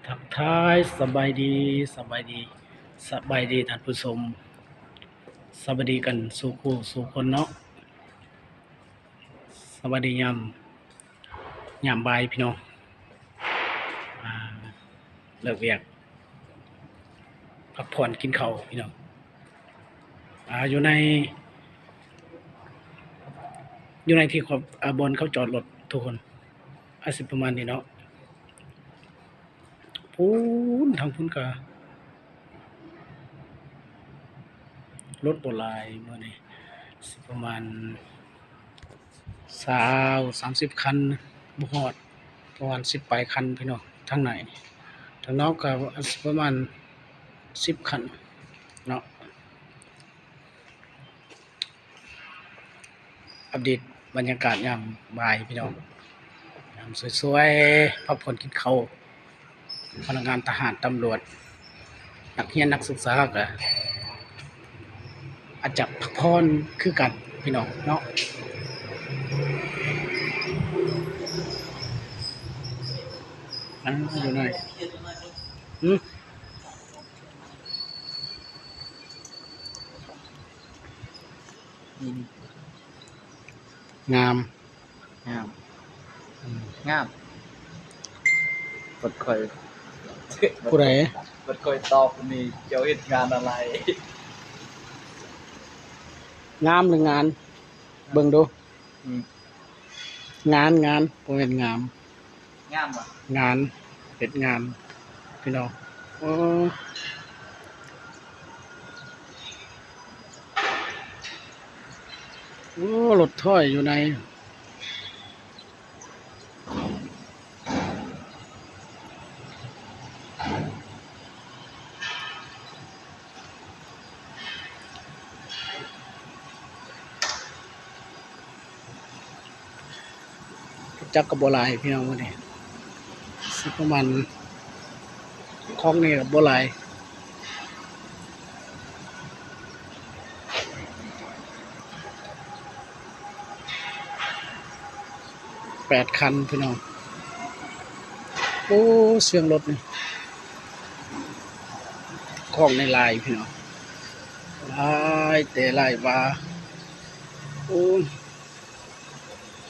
ທັກທາຍສະບາຍດີ, ສະບາຍດີ, ສະບາຍດີທ່ານຜູ້ຊົມ, ສະບາຍດີກັນສູ່ຄູ່ສູ່ຄົນເນາະ. ສະບາຍດີຍາມ, ຍາມບ່າຍພີ່ນ້ອງ, ອ່າ ເລີກວຽກ ພັກຜ່ອນກິນເຂົ້າພີ່ນ້ອງ. ອ່າ ຢູ່ໃນ, ຢູ່ໃນທີ່ເຂົາ, ອ່າ ບ່ອນເຂົາຈອດລົດທຸກຄົນ, ອາດຊິປະມານນີ້ເນາະ. ພຸ້ນ, ທາງພຸ້ນກະລົດບໍ່ຫຼາຍມື້ນີ້, ຊິປະມານຊາວ ສາມສິບຄັນ ບໍ່ຮອດ, ປະມານສິບປາຍຄັນພີ່ນ້ອງ. ທາງໃນ, ທາງນອກກະອາດຊິປະມານສິບຄັນເນາະ. ອັບເດດບັນຍາກາດຍາມບ່າຍພີ່ນ້ອງ, ຍາມສວຍໆ ພັກຜ່ອນກິນເຂົ້າ. ພະນັກງານທະຫານ, ຕຳຫຼວດ, ນັກຮຽນ, ນັກສຶກສາກະອາດຈະພັກຜ່ອນຄືກັນພີ່ນ້ອງເນາະ. ນັ່ງຢູ່ໜ້ອຍ. ອືມ ງາມ ງາມ ອືມ ງາມ. ບັດຂ້ອຍ ຜູ້ໃດ? ບັດຂ້ອຍຕອບນີ້ ເຈົ້າເຮັດງານອະໄລ? ງາມຫຼືງານ? ເບິ່ງດູ. ອືມ ງານ, ງານ, ບໍ່ແມ່ນງາມ. ງາມຫວາ? ງານ, ເຮັດງານພີ່ນ້ອງ. ໂອ້ ໂອ້ ລົດຖອຍຢູ່ໃນ ຈັກກໍບໍ່ຫຼາຍພີ່ນ້ອງມື້ນີ້, ຊິປະມານ ຂອງນີ້ກໍບໍ່ຫຼາຍ. ແປດຄັນພີ່ນ້ອງ. ໂອ້ ສຽງລົດນີ້ ຂອງໃນລາຍພີ່ນ້ອງ, ຫຼາຍແຕ່ຫຼາຍວ່າ. ໂອ້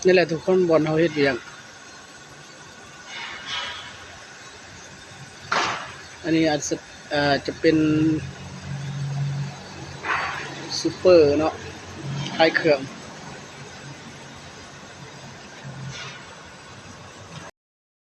ນີ້ແຫຼະທຸກຄົນ ບ່ອນເຮົາເຮັດວຽກ. ອັນນີ້ອາດຈະ, ເອີ່, ຈະເປັນຊູເປີເນາະ, ຂາຍເຄື່ອງ.